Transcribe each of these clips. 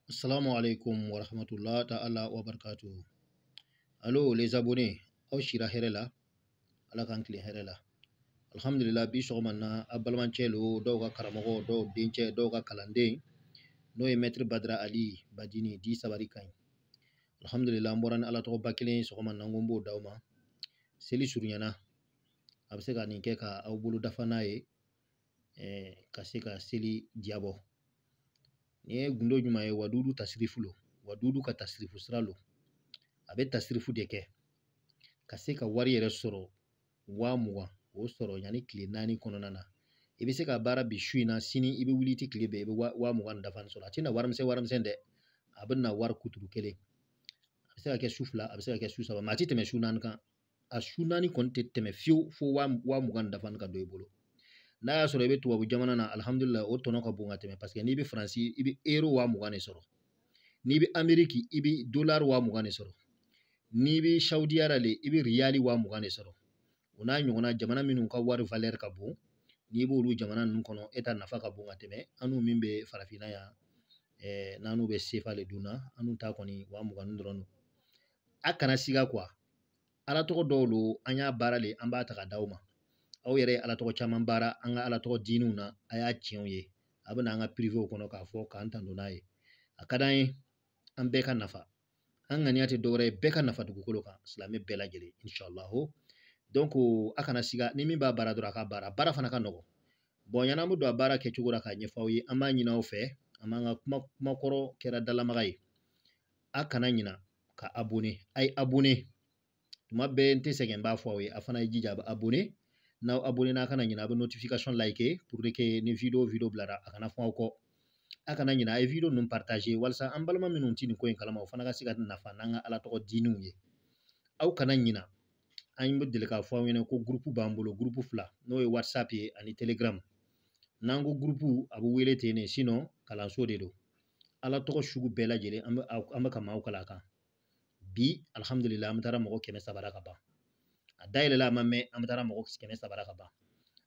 Assalamu alaikum wa rahmatullah ta'ala wa barakatuhu. Allo les abonnés, aw sira hɛrɛ la, Ala k'an tilen hɛrɛ la. Alhamdulillah, bi sɔgɔma na a balimacɛ lo, dɔw ka karamɔgɔ, dɔw dencɛ, dɔw ka kalanden, n'o ye Maître Badara Ali Badini di sabari ka ɲi. Alhamdulillah, an bɔra ni Ala tɔgɔba kelen ye sɔgɔma na, n ko n b'o d'aw ma. Seli surunyana, a bɛ se ka nin kɛ ka aw bolo dafa n'a ye, ka se ka seli diyabɔ. Nin ye gundo ɲuman ye, wadudu tasirifu lo, wadudu ka tasirifu sira lo. A bɛ tasirifu de kɛ ka se ka wari yɛrɛ sɔrɔ 20,000, o sɔrɔ yanni tile 4 kɔnɔna na. I bɛ se ka baara bi su in na, sini i bɛ wuli i tɛ tile bɛɛ, i bɛ 20,000 dafa sɔrɔ. A tɛna warimisɛn warimisɛn dɛ, a bɛ na wari kuturu kelen. A bɛ se ka kɛ su 2, a bɛ se ka kɛ su 3, mais a tɛ tɛmɛ su 4 kan. A su 4 kɔni tɛ tɛmɛ fiyewu fo 20,000 dafa ka don i bolo. N'a y'a sɔrɔ i bɛ tubabu jamana na, alhamdulillah, o tɔnɔ ka bon ka tɛmɛ, parce que n'i bɛ Faransi, i bɛ euro 20,000 de sɔrɔ. N'i bɛ Ameriki, i bɛ dollar 20,000 de sɔrɔ. N'i bɛ Saudiya le, i bɛ riyali 20,000 de sɔrɔ. O n'a ɲɔgɔnna jamana minnu ka wari valeur ka bon, n'i b'olu jamana ninnu kɔnɔ, e ta nafa ka bon ka tɛmɛ an n'u min bɛ farafinna yan, n'an n'u bɛ sefa le dun na, an n'u ta kɔni 20,000 dɔrɔn don. A kana siga quoi, Ala tɔgɔ dɔw lo, an y'a baara le, an b'a ta ka d'aw ma. Aw yɛrɛ ye Ala tɔgɔ caman baara an ka Ala tɔgɔ diiniw na, a y'a tiɲɛw ye. A bɛna an ka privéw kɔnɔ k'a fɔ k'an tando n'a ye. A ka d'an ye an bɛɛ ka nafa. An ŋaniya tɛ dɔwɛrɛ ye, bɛɛ ka nafa dugukolo kan, silamɛ bɛɛ lajɛlen, inshallah. Donc a kana siga, ni min b'a baara dɔrɔn a ka baara, baara fana ka nɔgɔn. Bon, yan'an bɛ don a baara kɛcogo la k'a ɲɛfɔ aw ye, an b'a ɲini aw fɛ, an b'an ka kumakɔrɔ kɛra dalamaga ye. A kana ɲina ka abonné, a ye abonné. Tuma bɛɛ n tɛ sɛgɛn n b'a fɔ aw ye, a fana ye jija a bɛ abonné. N'aw abonné n'a kana ɲina, a bɛ notification like pour que ni vidéo bilara a kana fɔ aw kɔ. A kana ɲina, a ye vidéo ninnu partager walasa an balima minnu tɛ nin ko in kalama, o fana ka se ka nafa n'an ka Ala tɔgɔ diiniw ye. Aw kana ɲina, an bɛ deli k'a fɔ aw ɲɛna ko groupe b'an bolo, groupe 2, n'o ye WhatsApp ye ani Telegram. N'an ko groupe, a bɛ wele ten de, sinon kalanso de don. Ala tɔgɔ sugu bɛɛ lajɛlen, an bɛ ka maaw kalan a kan. Bi alhamdulillah, an bɛ taara mɔgɔ 300 ka ban. A dayɛlɛla a ma mɛn, an bɛ taara mɔgɔ 300 ka ban.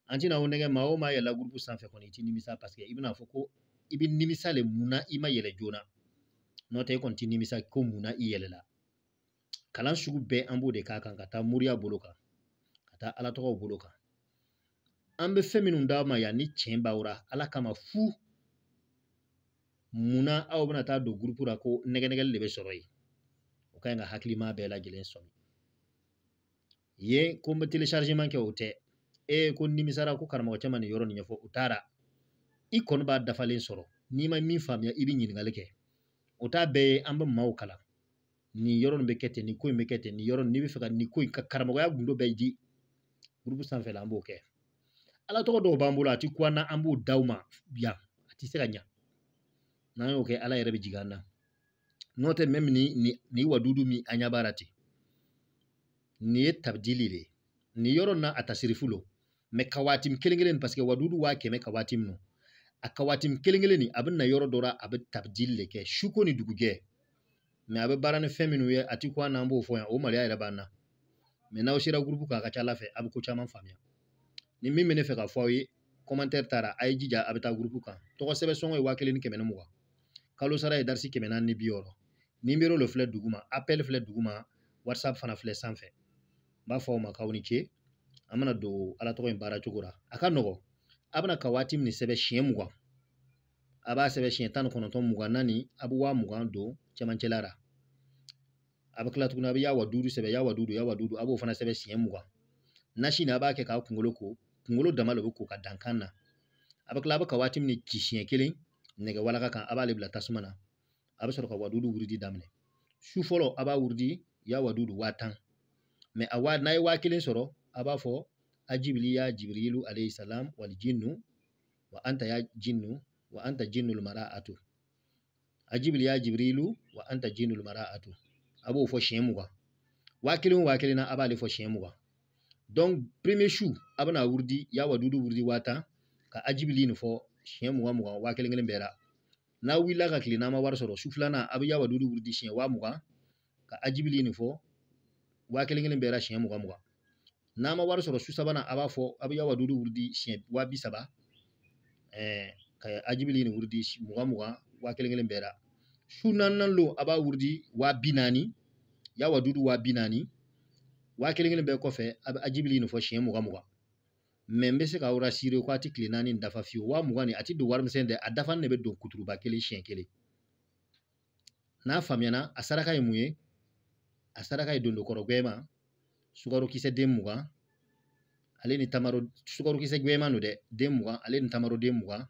An tɛna o nɛgɛ, maa o maa yɛlɛla groupe sanfɛ kɔni, i tɛ nimisa, parce que i bɛna fɔ ko i bɛ nimisa le mun na i ma yɛlɛ joona. N'o tɛ e kɔni tɛ nimisa ko mun na i yɛlɛla. Kalan sugu bɛɛ an b'o de k'a kan, ka taa moriya bolo kan, ka taa Ala tɔgɔw bolo kan. An bɛ fɛn minnu d'aw ma yan ni tiɲɛ b'aw ra, Ala kama fu. Mun na aw bɛna taa don groupe la ko nɛgɛ-nɛgɛli de bɛ sɔrɔ yen? O ka ɲi ka hakilima bɛɛ lajɛlen sɔmi. Yen ko n bɛ téléchargement kɛ, o tɛ. E ko nimisara ko karamɔgɔ cɛ ma nin yɔrɔ nin ɲɛfɔ, o taara. I kɔni b'a dafalen sɔrɔ. N'i ma min faamuya, i bɛ ɲininkali kɛ. O t'a bɛɛ ye, an bɛ maaw kalan. Nin yɔrɔ nin bɛ kɛ ten, nin ko in bɛ kɛ ten, nin yɔrɔ nin, n'i bɛ fɛ ka nin ko in ka karamɔgɔya gundo bɛɛ di groupe sanfɛ la, an b'o kɛ. Ala tɔgɔ dɔw b'an bolo, a ti ku an na, an b'o d'aw ma yan, a ti se ka ɲa. N'an y'o kɛ, Ala yɛrɛ bɛ jigin an na. N'o tɛ, même ni wadudu min an ɲɛ b'a la ten, nin ye tabdili de ye. Nin yɔrɔ nin na, a tasirifu lo. Mais kawatim kelen kelen, parce que wadudu 100,000 kawatim no. A kawatim kelen kelen nin, a bɛ na yɔrɔ dɔ la, a bɛ tabdili de kɛ su ko ni dugujɛ. Mais a bɛ baara ni fɛn minnu ye, a ti ku an na, an b'o fɔ yan, o maloya yɛrɛ b'an na. Mais n'aw sera groupe kan, a ka ca Ala fɛ, a bɛ ko caman faamuya. Ni min bɛ ne fɛ ka fɔ aw ye, commentaire taara, a ye jija a bɛ taa groupe kan. Tɔgɔ sɛbɛn sɔngɔ ye 1120. Kalo sara ye darisi 460. Numéro le filɛ duguma, appel filɛ duguma, WhatsApp fana filɛ sanfɛ. N b'a fɔ aw ma k'aw ni ce. An bɛna don Ala tɔgɔ in baara cogo la. A ka nɔgɔn. A bɛna ka waati min sɛbɛn siɲɛ 20. A b'a sɛbɛn siɲɛ 19, 24, a bɛ 20,000 don cɛmancɛla la. A bɛ tila tuguni, a bɛ yawa duuru sɛbɛn, yawa duuru, yawa duuru, a b'o fana sɛbɛn siɲɛ 20. Nasi nin, a b'a kɛ k'a kunkolo ko, kunkolo dama de bɛ ko ka dan kan na. A bɛ tila, a bɛ ka waati min ci siɲɛ 1 nɛgɛ walaka kan, a b'ale bila tasuma na. A bɛ sɔrɔ ka wadudu wurudi daminɛ. Su fɔlɔ, a b'a wurudi yawa duuru 10,000. Mais a wa, n'a ye 1000 sɔrɔ, a b'a fɔ ajibili ya Jibrilu alayhi salam wal jinnu wa anta ya jinnu wa anta jinnul mara'atu. Ajibili ya Jibrilu wa anta jinnul mara'atu. A b'o fɔ siɲɛ 20. 1000 o 1000 na, a b'ale fɔ siɲɛ 20. Donc premier su, a bɛna wurudi yawa duuru wurudi 10,000 ka ajibili nin fɔ siɲɛ 20 20, 1000 kelen bɛɛ la. N'a wulila ka tile, n'a ma wari sɔrɔ, su filanan a bɛ yawa duuru wurudi siɲɛ 20,000 ka ajibili nin fɔ 1000 kelen bɛɛ la siɲɛ 20 20. N'a ma wari sɔrɔ, su sabanan a b'a fɔ a bɛ yawa duuru wurudi siɲɛ 30,000, ka ajibili nin wurudi 20 20, 1000 kelen bɛɛ la. Su naaninan lon, a b'a wurudi 40 000, ya wadudu 40 000, 1000 kelen bɛɛ kɔfɛ, a bɛ ajibili nin fɔ siɲɛ 20 20. Mais n bɛ se k'aw rassurer ko a ti tile 4 dafa fiyewu. 20 000 nin, a ti don warimisɛn dɛ, a dafa de bɛ don kuturuba kelen siɲɛ kelen. N'a faamuyana, a saraka ye mun ye? A saraka ye dondokɔrɔ gwɛma, sukarokisɛ den 20, ale ni tamaro, sukarokisɛ gwɛman don dɛ, den 20, ale ni tamaro den 20,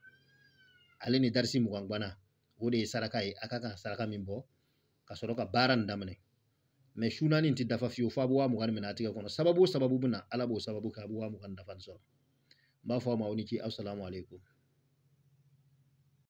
ale ni darisi 20 gbana. O de ye saraka ye. A ka kan saraka min bɔ ka sɔrɔ ka baara nin daminɛ. Mais su naani tɛ dafa fiyewu f'a bɛ 20 000 minɛ a tigɛ kɔnɔ. Sababu o sababu bɛ na, Ala b'o sababu kɛ, a bɛ 20 000 dafa sɔrɔ. N b'a fɔ aw ma, aw ni ce, aw salamu aleykum.